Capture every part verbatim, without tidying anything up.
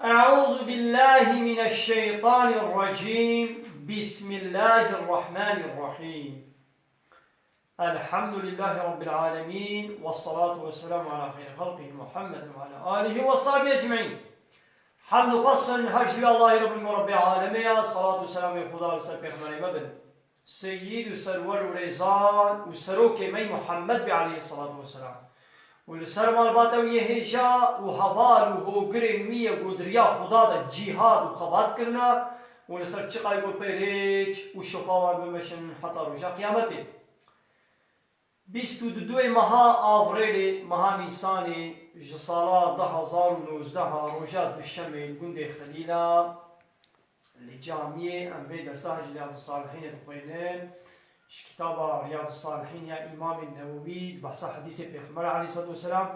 أعوذ بالله من الشيطان الرجيم. بسم الله الرحمن الرحيم. الحمد لله رب العالمين، والصلاة والسلام على خير خلقه محمد وعلى آله وصحبه أجمعين. Hemd û pes her ji Allahî Rabbî me Rabbê alemê ya, salat û selamê Xuda li ser pêxemberê me bin. Seyyîd û serwer û rêzan û serokê me Muhammed be aleyhissalatu vesselam. Û li ser malbata wî yê hêja û heval û hogirên wî yê ku di riya Xuda de cîhad û xebat kirine û li ser çiqay ku pê rêç û şopa wan bimeşin heta roja qiyametê. Bîst û du meha Avrêlê, meha Nîsanê, ji sala du hezar û nozdeh a roja Duşemê li gundê Xelîla, li camiyê em vê dersa ji Riyadus Salihînê dixwînin. Ji kitaba Riyadus Salihîn ya Îmamê Newewî, di behsa hedîsê Pêxember aleyhissalatu vesselam,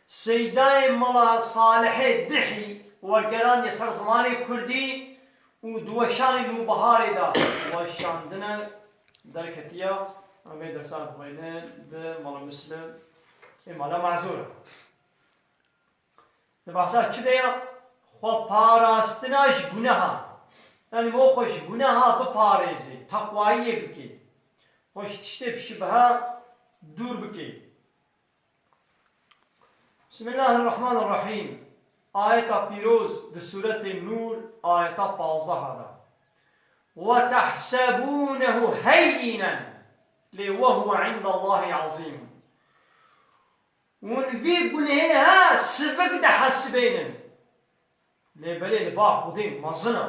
Seydayê Mela Salihê Dihî, wergerandiye ser zimanê kurdî û di weşanê Nûbiharê de weşandine derketiye. Em vê dersa dixwînin bi Mela Muslim ê mala mazûr e. Di behsa çi de ya? Xwe parastina ji guneha. Yanî bo xwe ji guneha biparêzê, teqwayiyê bikê. Xwe ji tiştê bi şibeha dûr bikê. Bismillahirrahmanirrahîm. Ayeta pîroz di Sûretê Nûr, ayeta pazdeh de. "Ve tehsebûnehu heyyinan, lê ve huve indallahî azîm." Hûn vî gunehê he sivik dihesibênin. Lê belê li ba Xwedê mezin e.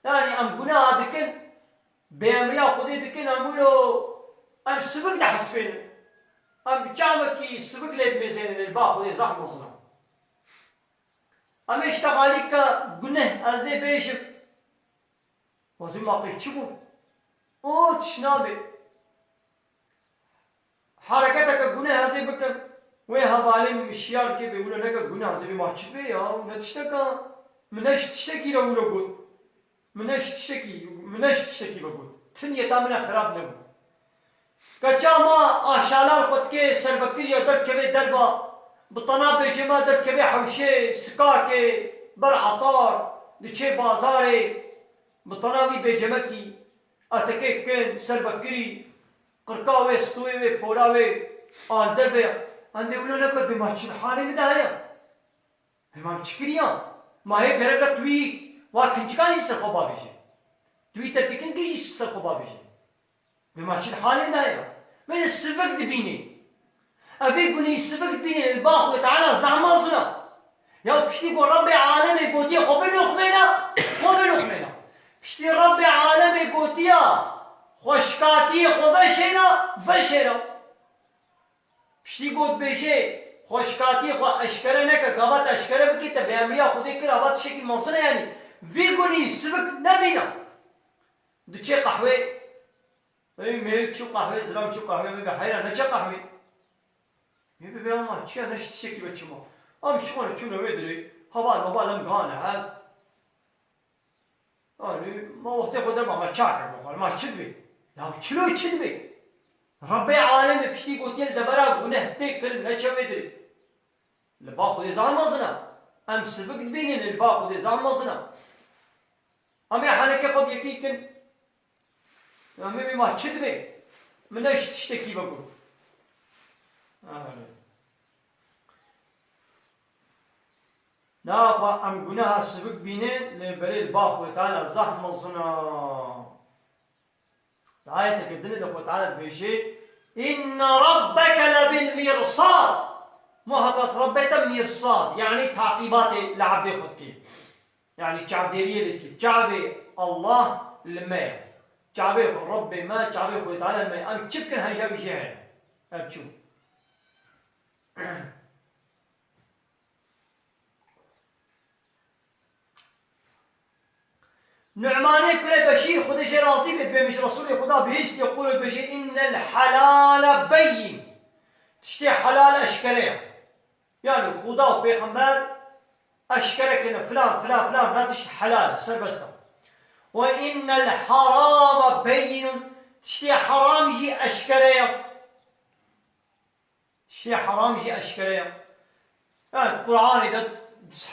Yanî em guneha dikin, bêemriya Xwedê dikin, em wilo em sivik dihesibênin. Em bi çavekî sivik lê dimêzênin, lê li ba Xwedê zehf mezin e. Em ê ji te xalî ke guneh ez ê bêjim. Wezî maqî çi bû? O tişt nabê. Hereketeke guneh ez ê bikim. Wê hevalê min şiyar kê bê, wilo neke guneh ez ê bê ma çi bê ya? Ne tişteka. Min ne ji tiştekî re wilo got. Min ne ji tiştekî, min ne ji tiştekî ve got. Tiniyeta min e xirab nebû. Keça ma aşalar xwe dikê serbekirî ya derdikeve derba. Bi tena bêceme derdikeve hewşê, sikakê, ber etar, diçê bazarê. Bi tena vî bêcemekî, etekê kin, serbekirî, qirka wê, stûyê wê, pora wê, a li derve ya. Em dê wilo neke dê ma çi li halê min de heye? Hê ma em çi kiriya? Ma hê gereka tu wî wa kincika jî ser xwe bavêje. Tu wî tepîkinkî jî ser xwe bavêje. Vê ma çi li halê min de heye? Vê de sivik dibînê. Ev vê gunî sivik dibînê, li ba Xwedê Teala zehma zina. Ya piştî ku Rebbê alemê gotiye xwe binuxmêne, xwe binuxmêne. Piştî Rebbê alemê gotiya xwe şikatiyê xwe veşêne, veşêne. Piştî got bêjê, xwe şikatiyê xwe eşkere neke, gava te eşkere bikî, te bêemriya Xwedê kir, ava tiştekî mezin e yanî. Vî gunî sivik nebîne. Diçê qehwê. Ey mêrik çû qehwê, zilam çû qehwê, me be heyra neçe qehwê. Ê bibê ama çiya ne ji tiştekî be çima. Em ji xwe re çûne wê dirê. Heval meval em gane hev. Anî ma wextê xwe de ma, ma çak e bixwe, ma çi dibe? Ya çilo çi dibe? Rebbê alemê piştî gotiye li devera guneh tê kirin, neçe wê dirê. Li ba Xwedê zan mezin e. Em sivik dibînin, li ba Xwedê zan mezin e. Em ê henekê xwe bi yekî kin. Em ê ma çi dibe? Min ne ji tiştekî ve got. Aferin. Naxwe em guneha sivik bînin, lê belê li ba Xwedê Teala zehf mezin e. Di ayeteke dinê de Xwedê Teala dibêje, "Inne rabbeke lebil mirsad." Muheqeq Rebbê te mirsad, yanî taqîbatê li ebdê xwe dike. Yanî çavdêriyê lê dike. Çavê Allah li me ye. Çavê Rebbê me, çavê Xwedê Teala li me ye. Em çi bikin hêja wî jê heye. Ev çû. Nu'manê kurê Beşîr, Xwedê jê razî be, dibê min ji Resûlê Xweda bihîst, yeqûl, dibêje, "Innel helale beyyin." Tiştê helal eşkere ye. Yanî Xweda û Pêxember eşkere kirine, filan, filan, filan, na tişt helal e, serbest e. "Ve innel harame beyyin." Tiştê heram jî eşkere ye. Tiştê heram jî eşkere ye. Yani Qur'anê de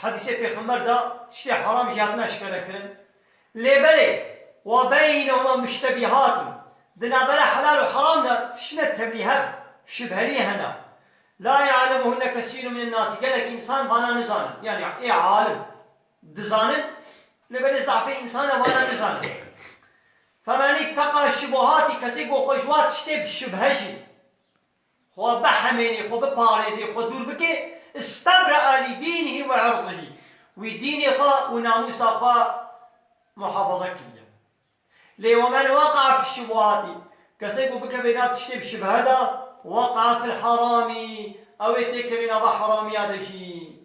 Hedîsê Pêxember de tiştê heram jî hatine eşkere kirin. Lê belê, "Ve beynehuma muştebîhatun." Di navbera helal û heram de tiştine tevlîhev, şibhelî hene. "La ya'lemuhunne kesîrun minen nasi." Gelek însan vana nizanin. Yani ê alim dizanin, lê belê zafê însan e vana nizanin. "Femen îtteqa şubuhatî", kesê ku xwe ji wa tiştê bi şibhe jî xwe bihemênê, xwe biparêzê, xwe dûr bike, "istebra'a li dînihî ve irzihî." Wî dînê xwe û namûsa xwe muhafaza kiriye. Lê "ve men weqa'a fi şubuhatî", kesê ku bikeve nav tiştê bi şibhe de, "weqa'a fil haramî", ew ê têkevê nava heramiya de jî.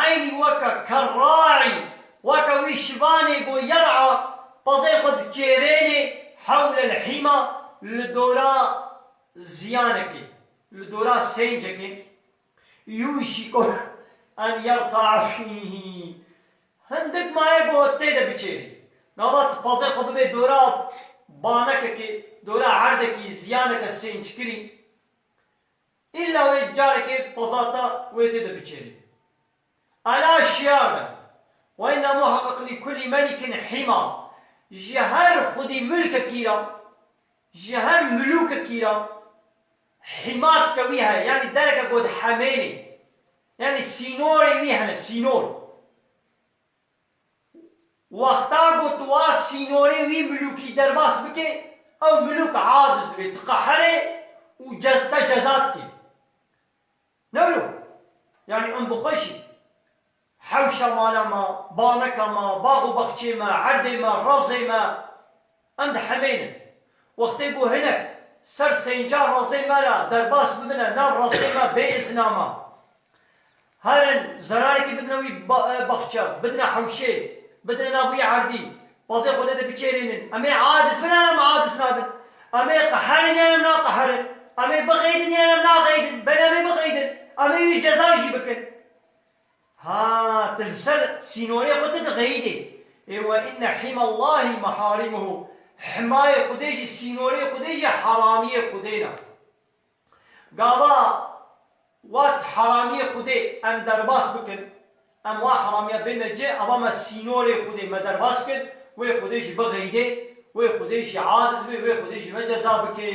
Eynî weke kerraî, weke wî şivanê ku yer'a pezê xwe dikêrênê, "hewlel hîma", li dora ziyanekê, li dora sêncekê, "yûşiku en yerta'a fîhî", hindik maye ku tê de biçêrî. Gava tu pezê xwe bibê dora banekekê, dora erdekî ziyaneke sênckirî, îlla wê carekê peza te wê tê de biçêrî. Ela şiyar be. Ve inne muheqeq li kulli melikin hîma. Ji her xwedî mulkekî re, ji her milûkekî re hîmak ke wî heye, yanî dereke ku dihemênê. Yanî sînorê wî hene, sînor. Wexta ku tu wa sînorê wî milûkî derbas bike, ew milûk aciz dibe, diqehere û cez-, te ceza dike. Ne wilo? Yanî em bi xwe jî hewşa mala me, baneka me, bax û baxçê me, erdê me, rezê me, em dihemênin. Wextê ku hinek ser sênca rezê me re derbas bibine, nav rezê me bê izna me, herin zerarekî bidine wî ba-, e, baxçe, bidine hewşê, bidine nav wî erdî, pezê Xwedê de biçêrînin. Em ê aciz bin, em aciz nabin. Em ê qeherin, em naqeherin. Em ê bixeydin, em naqeydin. Belê em ê bixeydin. Em ê wî ceza jî bikin. Ha, tu li ser sînorê xwe tu dixeyîdê. Ê, "Ve inne hîmallahî meharîmuhu." Himayê Xwedê jî, sînorê Xwedê jî heramiyê Xwedê ne. Gava wat heramiyê Xwedê em derbas bikin, em wa heramiya bêne cê, ava me sînorê Xwedê me derbas kir, wê Xwedê jî bixeydê, wê Xwedê jî aciz bê, wê Xwedê jî me ceza bike.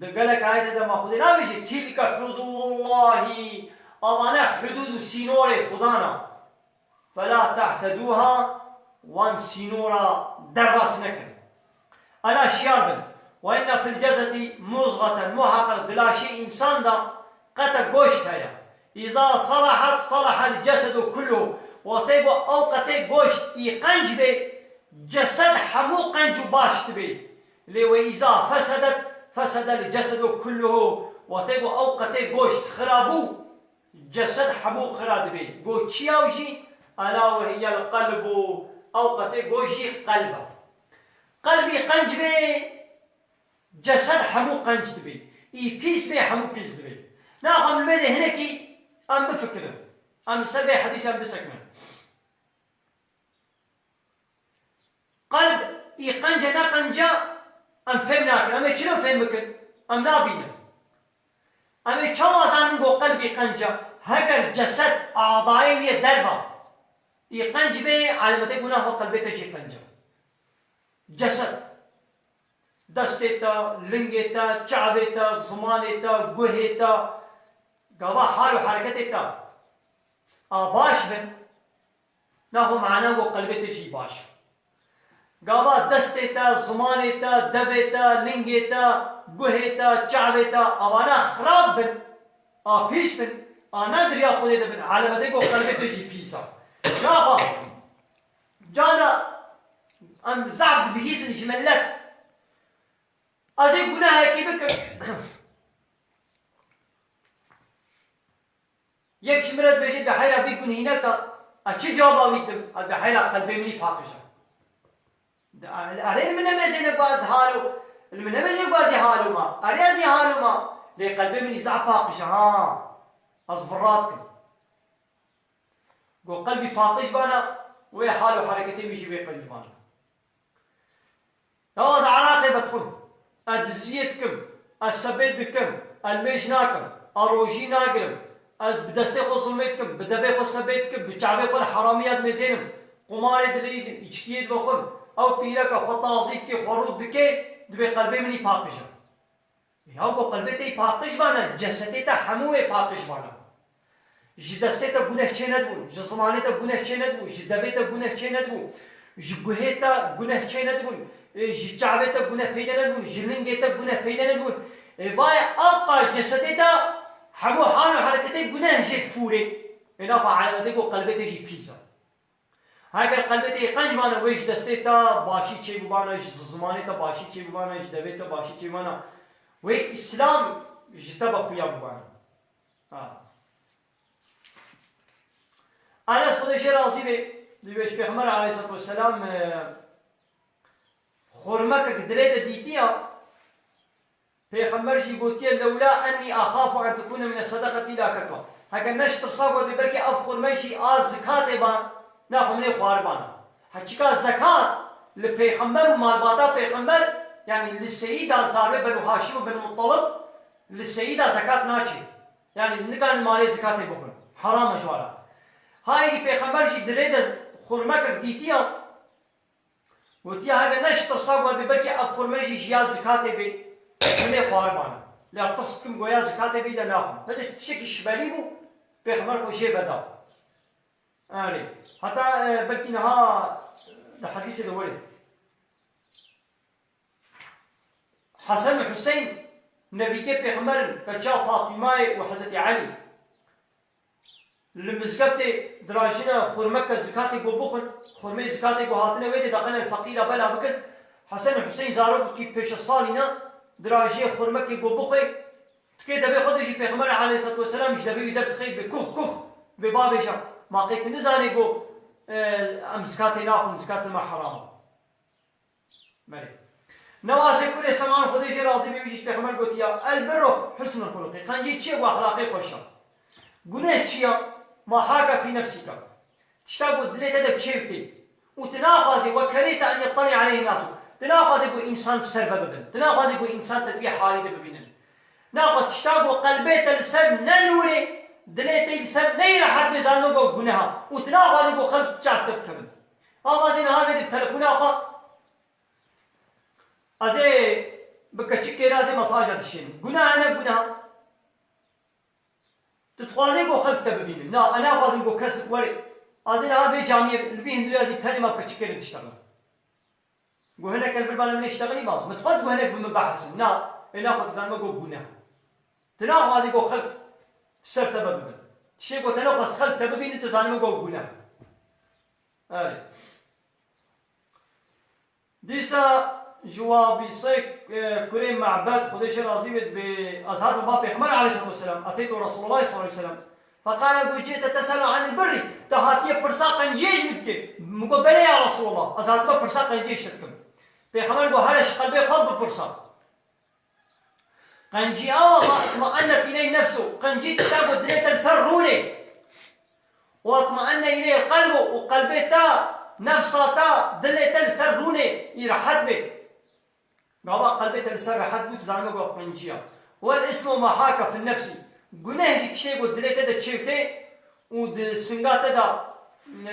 Di gelek ayetê de ma Xwedê nabêje, "Tilke hududullahî", avane hudûd û sînorê Xudan a. "Fela te'tedûha", wan sînora derbas nekin. Ela şiyar bin. "Ve inne fil cesedi muzgeten", muheqeq di laşê însan de qete goşt heye. "Îza salahat salahel cesedu kulluhu." Wextê ku ew qetê goşt î qenc bê, cesed hemû qenc û baş dibe. Lê "ve îza fesedet fesedel cesedu kulluhu", wextê ku ew qetê goşt xira bû, cesed hemû xira dibe. Go çiya wî jî, "Ela ve hiyel qelbu", ew qetê goşt jî qelb e. Qelbî qenc bê, cesed hemû qenc dibe. Î pîs bê, hemû pîs dibe. Naxwe em li vê de hinekî em bifikirin. Em li ser vê hedîsê em bisekinin. Qelb î qenc e, ne qenc e, em fêm nakin. Em ê çilo fêm bikin? Em nabînin. Em ê çawa zanin ku qelb î qenc e? Heger cesed, adayê wî yê derva î qenc bê, elemetê ku naxwe qelbê te jî qenc e. Cesed. Destê te, lingê te, çavê te, zimanê te, guhê te, gava hal û hereketê te a baş bin, naxwe mana ku qelbê te jî baş e. Gava destê te, zimanê te, devê te, lingê te, guhê te, çavê te, avana xirab bin, a pîs bin, a ne di riya Xwedê de bin, elemetê ku qelbê te jî pîs e. Naxwe, cara em zaf dibihîzin ji millet. Ez ê gunehekî bikim. Yek ji min re dibêje, "Di heyra vî gunhî neke, ez çi cewaba wî dim? Ez di heyra qelbê min î paqij e." Di, erê li min nemêzêne ku ez halo, li min nemêzêne ku ez î halo ma. Erê ez î halo ma. Lê qelbê min î zaf paqij e, ha. Ez virra dikim. Go qelbî paqij bana, wê hal û hereketê min jî wê qenc bana. Ew ez eraqê vedixwim, ez diziyê dikim, ez sebê dikim, ez mêj nakim, ez rojî nagirim, Ez bi destê xwe zulmê dikim, bi devê xwe sebê dikim, bi çavê xwe li heramiya dimêzênim, qumarê dileyîzim, îçkiyê dibexwim, ew pîreka xwe tazî dike, xwe rût dike, dibê qelbê min î paqij e. Ya ku qelbê te î paqij bana, cesetê te hemû wê paqij bana. Ji destê te guneh çê nedibûn, ji zimanê te guneh çê nedibû, ji devê te guneh çê nedibû, ji guhê te guneh çê nedibûn, e, ji çavê te guneh peyde nedibûn, ji lingê te guneh peyde nedibûn. E, vay, ewqa cesedê te hemû hal û hereketê guneh jê difûrê. E, nafa elemetê ku qelbê te jî pîs e. Heger qelbê te yê qenc bana, wê ji destê te başî çê bibana, ji zimanê te başî çê bibana, ji devê te başî çê bibana. Wê Îslam ji te be xuya bibana. Ha. Enes Xwedê jê razî be, dibê ji Pêxember aleyhissalatu vesselam, e, xurmekek dilê de dîtiya, Pêxember jî gotiye, "Lewla enni axafu en tekune mine sedaqetî la kekwa." Heke ne ji tirsa got bê belkî ev xurme jî a zikatê ba, naxwe min ê xwaribana. Heçika zekat li Pêxember û malbata Pêxember, yanî li seyîda zarê Benu Haşim û Benu Muttalib, li seyîda zekat naçê. Yanî nikarin malê zikatê bixwin. Heram e ji wara. Ha êdî Pêxember jî dilê de xurmekek dîtiya, gotiya, "Hege ne ji tirsa got bê belkî ev xurme jî ji ya zikatê bê, min ê xwaribana. Lê tirs dikim goya zikatê bê de naxwim." Belê tiştekî şibelî bû, Pêxember xwe jê veda. Erê. Heta, e, belkî niha di hedîsê de were. Hesen û Huseyn nevîkê Pêxember in, keça Fatîmayê û Hezretî Elî. Li mizgeftê dirajine xurmeke zikatê got bixwin, xurmeyê zikatê got hatine wê dê daqene feqîra bela bikin. Hesen û Huseyn zarokekî pêşe salî ne, dirajiyê xurmekê got bixwe, tikê devê xwe de jî Pêxember aleyhissalatu vesselam ji devê wî derdixê bê kux kux, bê bavêje, ma qey tu nizanê got, e, em zikatê naxwin, zikat li me heram e. Belê. Newazê kurê Seman Xwedê jê razî be wî jî ji Pêxember gotiya, "El birru husnul xuluqî." Qencî çi ye? Gu exlaqê xweş e. Guneh çi ye? Ma haka fî nefsîka. Tişta ku dilê te de çêw tê. Û tu naxwazî, "Ve kerîhte en yettali aleyhi nasu." Tu naxwazî ku însan bi ser ve bibin. Tu naxwazî ku însan te di wî halî de bibînin. Naxwe tişta ku qelbê te li ser ne nûrê, dilê te li ser neyê rehet bê, zanime ku guneh e. Û tu naxwazî ku xelk çav te bikevin. Avazî niha vê di telefona xwe Ez ê bi keçikê re ez ê mesaja dişênim. Gunah e, ne gunah? Tu dixwazî ku xelk te bibînin. Na, ez naxwazim ku kes were. Ez ê niha vê camiyê li vî hundirê ez ê tenê me bi keçikê re diştexile. Ku hinek ez bir bana min ê ştexilî ba. Min dixwaz ku hinek bi min behsin. Na, ê naxwe dizanime ku gunah. Tu naxwazî ku xelk ser te bibin. Tiştê ku te nexwest xelk te bibînin, tu zanime ku gunah. Erê. Dîsa ji Wabîsê, e, kurê Ma'bed, Xwedê jê razî bê, dibê, ez hatim ba Pêxember aleyhissalatu vesselam, eteytu Resulullah sallallahu aleyhi ve sellem. Feqale, got, "Cîte teselu anil birri." Te hatiye pirsa qenciyê ji min dikê. Min got, "Belê ya Resulullah, ez hatime pirsa qenciyê ji te dikim." Pêxember got, "Here ji qelbê xwe bipirsa." Qencî awa ma itmaennet ileyh nefsu. Qencî tişta ku dilê te li ser rûnê. Û itmaenne ileyh qelbu, û qelbê te, nefsa te, dilê te li ser rûnê, î rehet bê. Gava qelbê te li ser rehet bû, tu zanime ku qenciya. Wel ismu ma haka fi nefsî. Guneh jî tiştê ku dilê te de çêw tê, û di singa te de,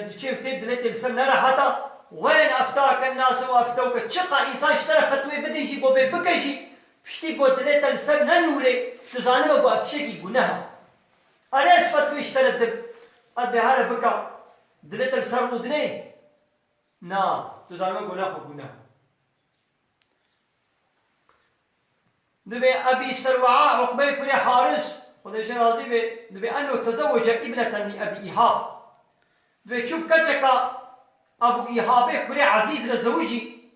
di çêw tê, dilê te li ser nereheta, wen eftake nasu eftewke, çiqa însan ji te re fetwê bidin jî, ku bê bike jî, piştî ku dilê te li ser ne nûrê, tu zanime ku ev tiştekî guneh e. Erê ez fetwê ji te re dim, ez bê here bika, dilê te li ser rû dinê? Na, tu zanime ku naxwe guneh e. Dibê Ebî Serwaa Uqbeyê kurê Haris, Xwedê jê razî bê, dibê enno tezewwece îbneten li Ebî Îhab. Dibê çû bi keçeka Ebû Îhabê kurê Ezîz re zewicî.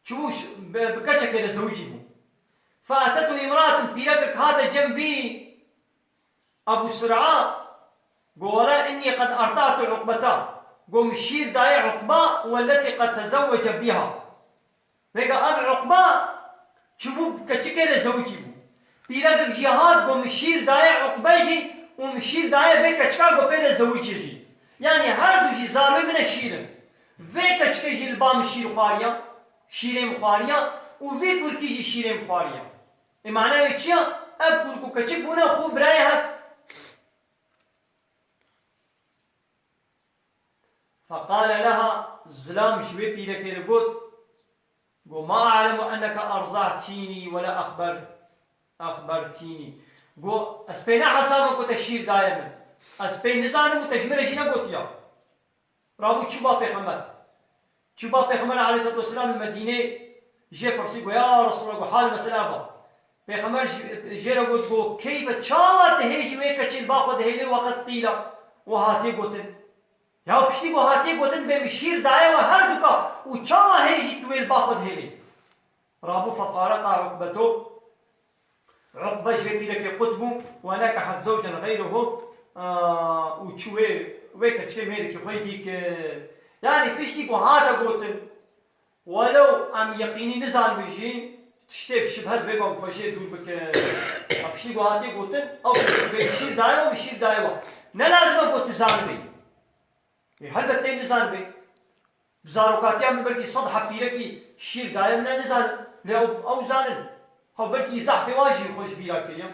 Çû bi, bi keçekê re zewicî bû. Fe etetu îmraatun, pîrekek hate cem vî Ebû Serwaa, go, "Wela innî qed erta'tu Uqbeta." Go, "Min şîr dayê Uqba, welletî qed tezewwece bîha." Vêga ev Uqba çûbû bi keçikê re zewicî bû. Pîrekek jî hat, go, "Min şîr dayê Uqbe jî û min şîr dayê vê keçika ku pê re zewicî jî." Yanî her du jî zarê min e şîr in. Vê keçikê jî li ba min şîr xwariya, şîrê min xwariya û vê kurkî jî şîrê min xwariya. Ê mane wê çi ya? Ev kûr ku keçik bûne xwe birayê hev. Feqale leha, zilam ji wê pîrekê re got, got, "Ma a'lemu enneke erzahtînî we la exber-, exbertînî." Got, "Ez pê nehesabim ku te şîr daye min. Ez pê nizanim û te ji min re jî negotiya." Rabû çû ba Pêxember. Çû ba Pêxember aleyhissalatu vesselam li Medînê, jê pirsî, got, "Ya Resulallah," got, "hal mesele va." Pêxember ji, jê re got, got, "Keyfe, çawa tu hêjî wê keçê li ba xwe dihêlê, weqet qîla?" Û hatiye gotin. Ya piştî ku hatiye gotin, dibê min şîr daye we her duka û çawa hêjî tu wê li ba xwe dihêlê? Rabû fefareqa Uqbeto. Uqbe ji vê pîrekê qut bû, we nekehet zewcen xeyrehu, û çû wê, wê keçikê mêrikî xwe dî kir. Yanî piştî ku hate gotin, welew em yeqînî nizanibin jî, tiştê bi şibhe divê me bi xwe jê dûr bikin. Piştî ku hatiye gotin, ew dibê min şîr daye we, min şîr daye we. Ne lazim e ku tu zanibî. Ê, helbet tê nizanibê. Bi zarokatiya min belkî sed heb pîrekî şîr daye min, e, nizanim. Lê ew, ew zanin. Hew belkî zehfê wan jî xwe ji bîra kiriye.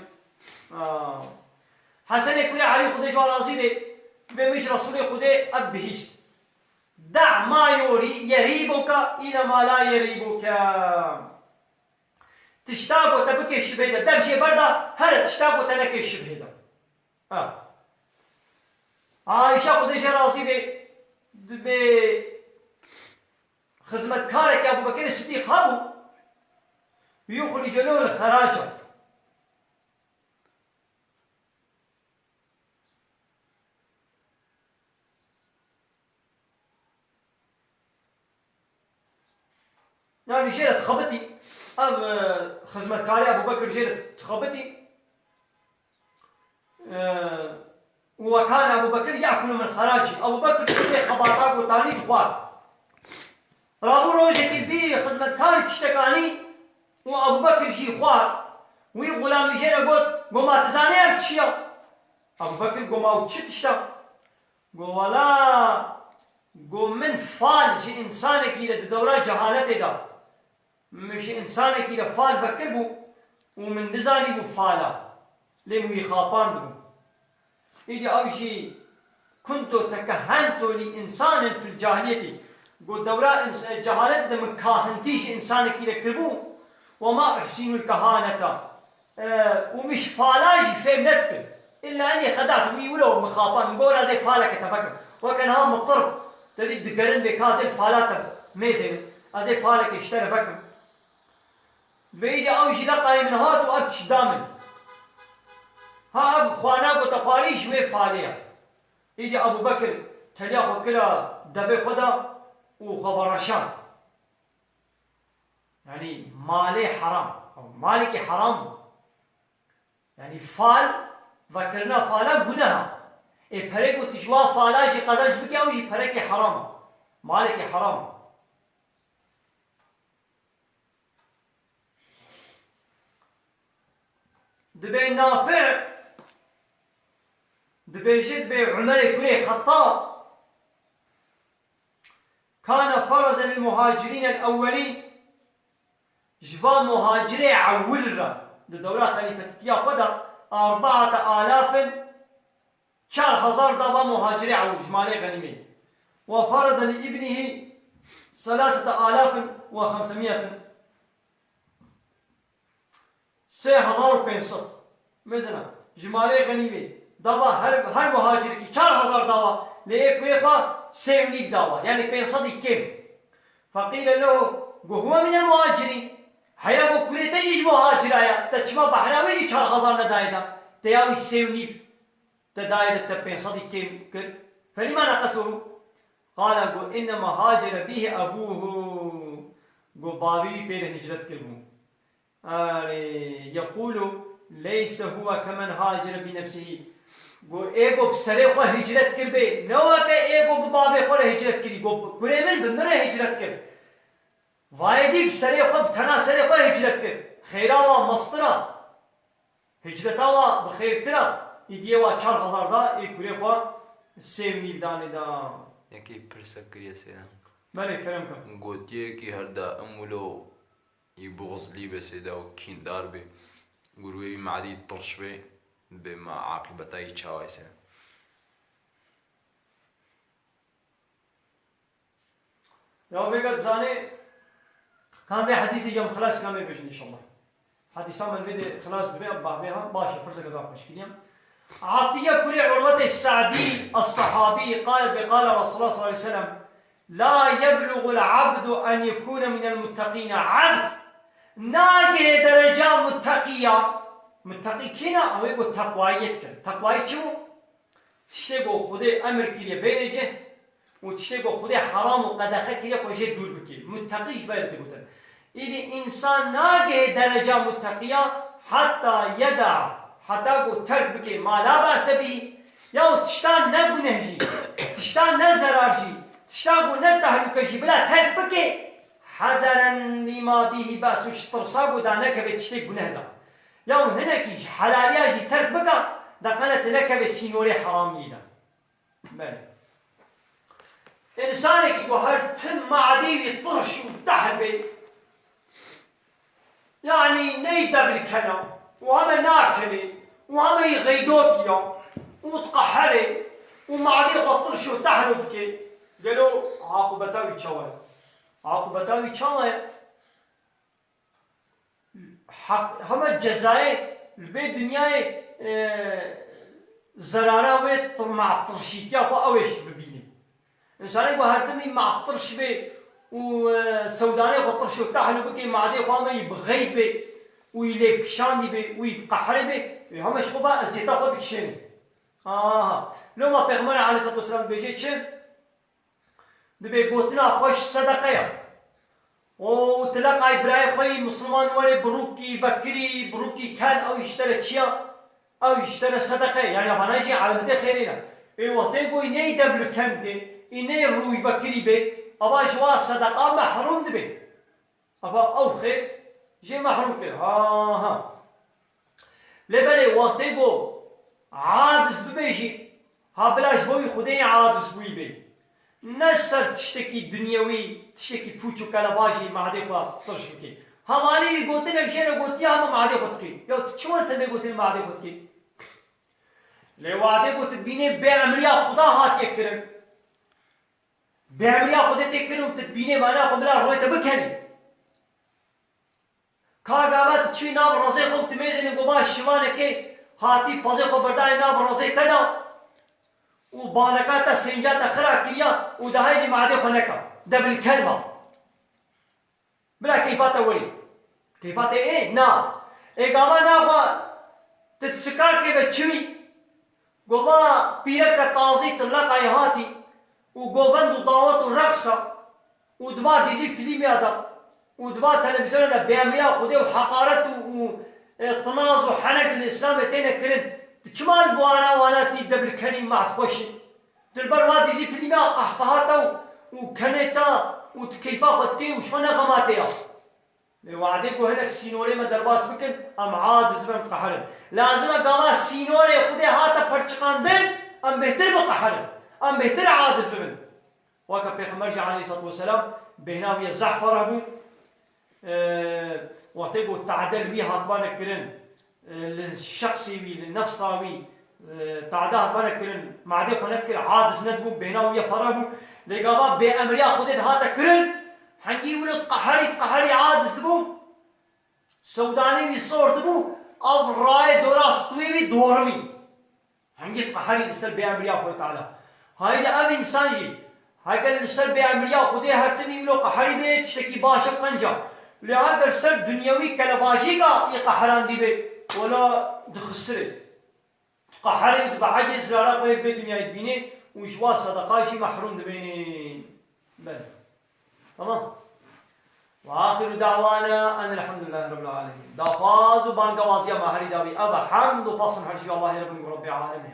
Aa. Hesenê kurê Elî, Xwedê ji wan razî bê, dibê min ji Resûlê Xwedê ev bihîst. "Da' ma yori-, yerîbuke île ma la yerîbuke." Tişta ku te bikê şibhê de, dev jê berda, here tişta ku te nekê şibhê de. Ha. Ayşe, Xwedê jê razî bê, dibê xizmetkarekî Ebû Bekirê Sidîq hebû, yuxricû lehul xeraca. Yanî jê re dixebitî, ev, e, xizmetkarê Ebû Bekir jê re dixebitî. E, û we kana Ebû Bekir ye'kulu min xeracî. Ebû Bekir jî vê xebata gotanî dixwar. Rabû rojekî vî xizmetkarî tiştek anî û Ebû Bekir jî xwar. Wî xulamî jê re got, got, "Ma tu zanî ev çi ya?" Ebû Bekir got, "Ma ew çi tişt e?" Got, "Wela," got, "min fal ji însanekî re di dewra cehaletê de, min ji însanekî re fal vekiribû û min nizanîbû fal e, lê min wî xapandibû." Îdî ew jî, "Kuntu tekehentu li insanin fil cahiliyeti." Got, "Dewra ins-, cehaletê de min kahintî ji însanekî re kiribû, we ma uhsînul kehaneta." E, û min ji fala jî fêm nedikim. Îlla enê xedat, wî wilo min xapand, min got, "Ez ê faleke te vekim." Weke niha min tirb, te dî digerin bê ka ez ê fala te mêzênim. Ez ê falekê ji te re vekim. Bêyî de ew jî leqayê min hat û ev tişt da min. Ha ev xwana ku te xwarî ji wê falê ye. Îdî Ebû Bekir teliya xwe kira devê xwe de û xwe vereşand. Yanî malê heram. Ew malekî heram bû. Yanî fal, vekirina fala guneha. Ê perê ku tu ji wan fala jî qezenc bike, ew jî perekî heram e. Malekî heram e. Dibê Nafi', dibêje, dibê Umerê kurê Xettab, "Kana ferazen lil muhacirîn el ewwelîn", ji van muhacirê ewil re, di dewra xelîfetîtiya xwe de, "erbaate alafin", çar hezar da va muhacirê ewil ji malê xenîmê. "Ve ferede li îbnihî selasete alafin ve xemsemiyetin." Sê hezar û pênc sed. Mezina, ji malê xenîmê dava her, her muhacirikî çar hezar dava, lê yê kurê xwe sê û nîv dava, yanî pênc sedî kêm. Feqîle lehu, got, "Huwe minel muhacirîn." Heyra got, "Kurê te jî ji muhacira ya, te çima behra wê jî çar hezar nedayê de, te ya wî sê û nîv te dayê de, te pênc sedî kêm kir?" Felîma neqesuhu. Qale, got, "Innema hacere bîhi ebûhu." Got, "Bavê wî pê re hicret kiribû." Arê, yekûlu, "Leyse huwe kemen hacere bi nefsihî." Got, "Ê got bi serê xwe hicret kiribê, ne weke ê got bi bavê xwe re hicret kirî. Got, bi kurê min, bi min re hicret kir. Vayê dî bi serê xwe, bi tena serê xwe hicret kir. Xêra wa mestir a. Hicreta wa bi xêrtir a. Îdiyê wa çar hezar da, ê kurê xwe sê û nîv danê da." Yekî pirsek kiriye sêdan. Belê, kerem ke. Gotiye ki her daim wilo î buxzlî be sêda û kîndar be. Gurûyê wî madî tirş bê, bê ma aqîbeta wî çawa ye? Ya bêga dizanê, kan vê hedîsê ya min xilas, kan vê bêjin inşallah. Hedîsa min vê de xilas dibe, em bahbê ha, baş e, pirseke zaf xweş kiriye. Atiye kurê Urwetê Sa'dî, es-sahabî, qale bê qale Resulullah sallallahu aleyhi ve sellem, "La yebluğul abdu en yekune minel mutteqîne." Abd nagihê dereca mutteqiya. Mutteqî kî ne? Ew ê ku teqwayiyê dikin. Teqwayî çi bû? Tiştê ku Xwedê emir kiriye bêne cih û tiştê ku Xwedê heram û qedexe kiriye xwe jê dûr bike. Mutteqî ji vê re digotin. Îdî însan nagihê dereca mutteqiya heta yeda, heta ku terk bike ma la ba'se bî, ya û tişta ne guneh jî, tişta ne zerar jî, tişta ku ne tehlûke jî bila terk bike, hezeren lîma bîhî be'sun, ji tirsa ku da nekeve tiştê guneh da. Ya û hinekî ji helaliya jî terk bika, da qene tu nekeve sînorê heramiyê de. Belê. Însanekî ku her tim madê wî tirş û tehl bê, yanî ney devlikena û heme nakene û heme yî xeydotiya û diqeherê û madê xwe tirş û tehl dike, gelo aqûbeta wî çawa ye? Aqûbeta wî çawa ye? Heq, hema cezayê li vê dinyayê, e, zerara wê tir-, ma tirşîtiya xwe ew ê jî bibîne. Însanê ku her timî ma tirş bê û, e, sewdanê xwe tirş û tehl bike, madê xwe hema yî bi xeyd bê û yî lêvkişandî bê û yî bi qehrê bê, ê hema ji xwe ba eziyeta xwe dikişêne. Aha. Loma Pêxember aleyhisselatu vesselam dibêje çi? Dibê gotina xwe ji sedeqe ye. Û tu leqay birayê xwe yî misilman werê bi rûkî vekirî, bi rûkî ken, ew ji te re çi ya? Ew ji te re sedeqe ye. Yani vana jî elimdê xêrê ne. Ê wextê ku ney dev li ken bê, î ney rûy vekirî bê, ava ji wa sedeqa mehrûm dibe. Ava ew xêr jê mehrûm kir. Ha, ha. Lê belê wextê ku aciz bibe jî, ha bila ji bo wî Xwedê aciz bûyî bê. Ne ser tiştekî dinyewî, tiştekî pûç û kelebajî madê xwe tirş bikî. Hevalî wî gotinek jê re gotiye, hema madê xwe dikî. Ya tu çima li ser vê gotinê madê xwe dikî? Lê wadê ku tu dibînê bêemriya Xuda hatiye kirin. Bêemriya Xwedê tê kirin û tu dibînê mana xwe bila royê te bikenî. Ka gava tu çûyî nav rezê xwe û tu mêzênê ku ba şivanekê hatî pezê xwe berdayê nav rezê te da û baneka te sênca te xira kiriya û dahayê jî madê xwe neka. Devilkel ma. Bila keyfa te werî. Keyfa te ê? Na. Ê gava naxwa tu di sikakê ve çûyî, gova pîreke tazî tu leqayê hatî û govend û dawet û reqsa û diva dîzî fîlmê de û diva televîzyonê de bêemriya Xwedê û heqaret û, û, e, tinaz û henek li Îslamê têne kirin. Tu çima li bo ana wana tî dev li kenî mehd xweş e? Tu li ber wa dîzî fîlmê a qehqeha te û, û kenê te û tu keyfa xwe dikê û ji xwe ne xema te ya. Lê wadê ku hinek sînorê me derbas bikin, em aciz bibin, diqeherin. Lazim e gava sînorê Xwedê hate perçiqandin, em bêhtir biqeherin. Em bêhtir aciz bibin. Weke Pêxember jî aleyhisselatu vesselam bêhna wî ye zehf fereh bû. E, wextê ku tade li wî hatibane kirin, e, li şexsê wî, li nefsa wî, e, tade hatibane kirin, madê xwe nedikir, aciz nedibû, bêhna wî ye fereh bû. Lê gava bêemriya Xwedê dihate kirin, hengî wilo diqeherî, diqeherî aciz dibû, sewdanê wî sor dibû, ev rayê dora stûyê wî doribî. Hingî diqeherî li ser bêemriya Xwedê Teala. Haydi ev însan jî, heger li ser bêemriya Xwedê her timî wilo qeherî bê, tiştekî baş e qenca. Lê heger ser dinyewî kelebajîka yê qeherandî bê, wela dixisirê. Diqeherê û dibe ecê zirara xwe yê vê dinyayê dibînê û ji wa sedeqa jî mehrûm dibênê. Belê. Tamam. Ve axiru da'wana enelhamdülillahi rabbil alemin. Daxwaz û bangewaziya me herî dawî ev e. Hemd û pasin her ji Allahê Rabbin û Rabbê alemê.